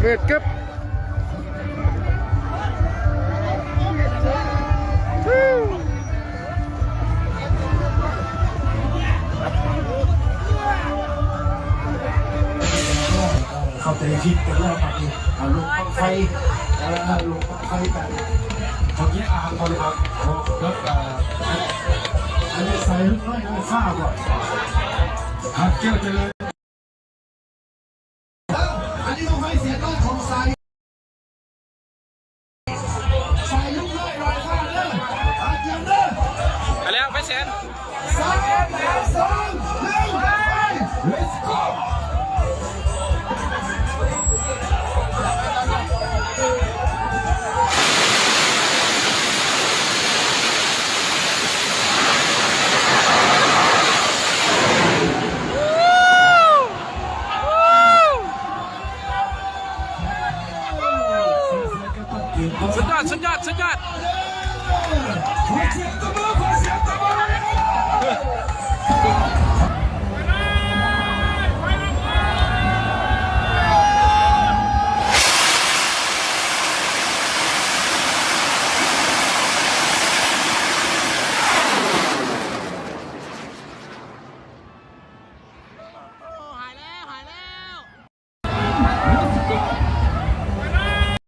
ເປີດເກັບ ເຂົ້າໃຈຜິດກັນແລ້ວບັດນີ້ ເອົາລົງບັ້ງໄຟ ເອີ ລົງບັ້ງໄຟກັນ ເຂົາແຍກອາຫານບໍລິຫານ ເອີ ອັນນີ້ໃສ່ລູກນ້ອຍນ້ອຍຟ້າບໍ່ ຫາກແກ້ວຈະເລີນ